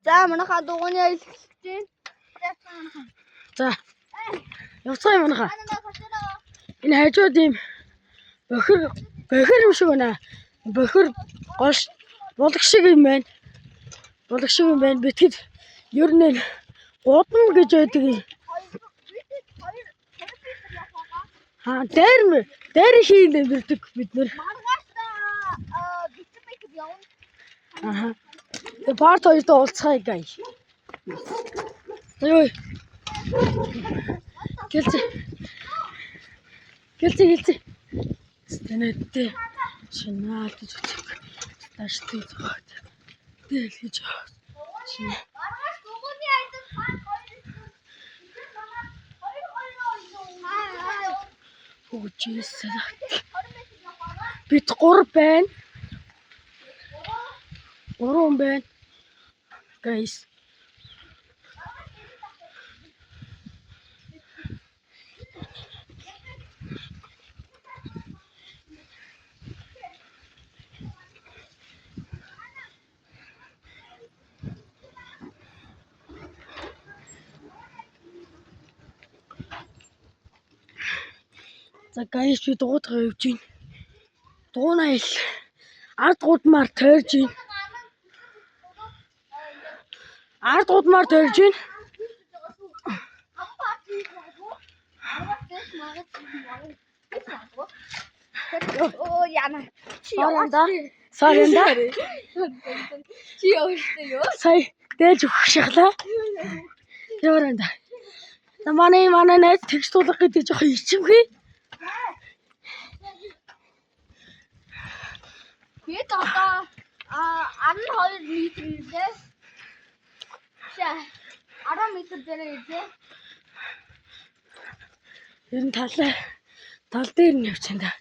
За манайхаа дугуйны аялал эхлэж байна. За. Явцгаая манайхаа. Энэ хажууд ийм бохир бохир юм шиг байна. Бохир гол булаг шиг юм байна. Булаг шиг юм байна. Битгэд ер нь энэ гудам гэж байдаг юм. Аа дээр дээр хийнд амьдардаг бид нэр. Маргааш та 40 метр явна. Аха. Тэгээ part 2-д уулзахаа guys. За юу. Гэлцээ. Гэлцээ гэлцээ. Стэнэттэй шинаалж үзэг. Сташтай зохиод. Тэгэл хийж байгаа. Шинэ. Маргааш дугуйны аялал part 2. Хөгжижсэн. Бид 3 байна. 3 хүн байна. Guys. За guys би дугуйтгаа явж байна. Дугуйн аялал ард гудмаар тойрж байна. Ард гудмаар тойрж байна. Оо яна. Чи Sorry да. Sorry да. Чи явчихсан юу? Сая дээж өгөх шахлаа. Яваарай да. За манай найз тэгш тулга гэдэг жоохон ичимхий. Бид одоо 12 метр ирлээ. Шаа 10 метр дээр ирлээ. Ер нь талаа тал дээр нь явчихсан да.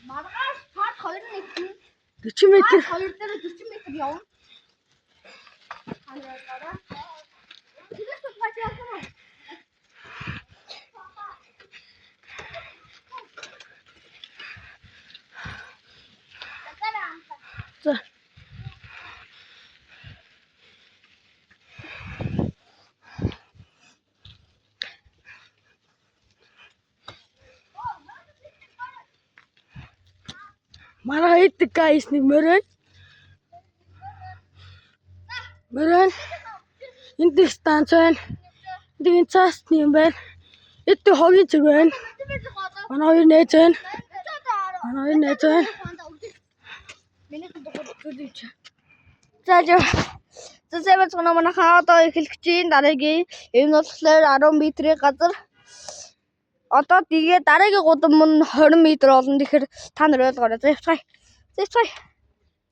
Маргааш part 2 нэгэн. 40 метр Part 2 дээр 40 метр явна. Ханаа. Тэгээс тулгаж явсан уу? За. Манай идэг guys нэг морин. Морин. Энд нэг станц байна. Энд нэг цаасны юм байна. Энд нэг хогийн цэг байна. Манай хоёр найз байна. Манай хоёр найз байна. Миний дугаар За жоо. За сайн байцгаана уу манайхаа одоо эхлэх гэж байна. Дараагийн энэ болохоор 10 метрийн газар. Одоо тэгээ дараагийн гудам нь 20 метр болно. Тэгэхээр та нар ойлгоорой. За явцгаая. За явцгаая.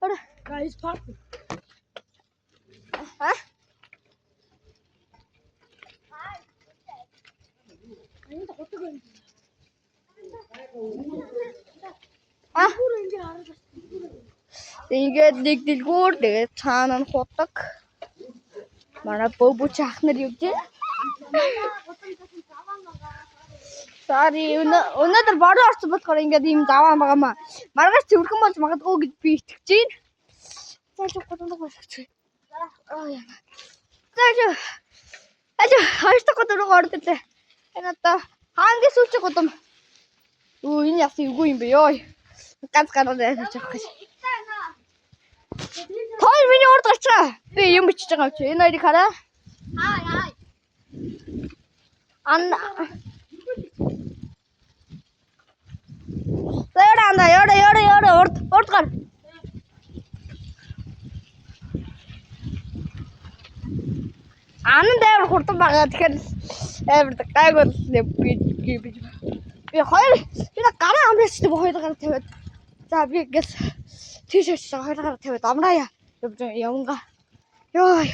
Орой. Guys part. А? Энд худаг байна. А? Бүр ингэ харуулсан. Тэгээд нэг дэлгүүр тэгээд цаана нь худаг. Манай бөбүч ах нар явж байна. Sorry, өнөөдөр бороо орсон болохоор ингээд ийм заваан байгаа маа. Маргааш цэвэрхэн болж магадгүй гэж би итгэж байна. За л гудамд госгоч. Аа яа. За л. Аль хоёр дахь гудам руу орд ирлээ. Энэ одоо хаангийн сүүлчийн гудам. Өө энэ яасан эвгүй юм бэ ёо. Ганц гараад явж явах гэж. Хоёр миний урд гарчаа. Би юм бичиж байгаа юм чи. Энэ хоёрыг хараа. Ан За ёра ана ёра ёра ёра урд урд гар. Ананд амар хурдан байгаа. Тэгэхээр амар гайгүй би би би би хоёр би гараа амраачдаг хоёр гараа тавиад. За би ингээл тийш очиж хоёр гараа тавиад амраая. Явж яванга. Йоо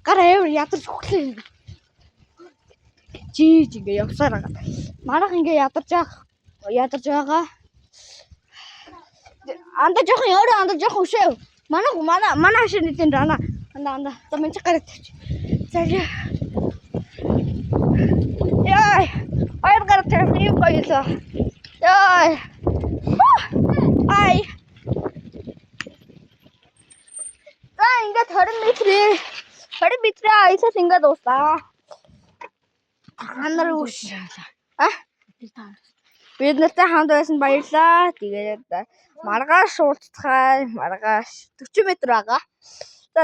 гараа амар ядарч хөглөө. Жийж ингээ явсаар байгаа. Марах ингээ ядарч яах ядарч байгаа. Анда жоохон өөрөө анда жоохон өшөө. Манай манай манай хашаа нийтэн рана. Анда анда. За мен чи гараад тавьчих. За яа. Яа. Хоёр гараад тавих юм гоё лээ. Яа. Ай. За За, ингээд 20 метрийн 20 метрийн аялал ингээд дууслаа. Анар үш. А? Бид нартай хамт байсан баярлаа. Тэгээд маргааш уулзцгаая. Маргааш 40 м байгаа. За.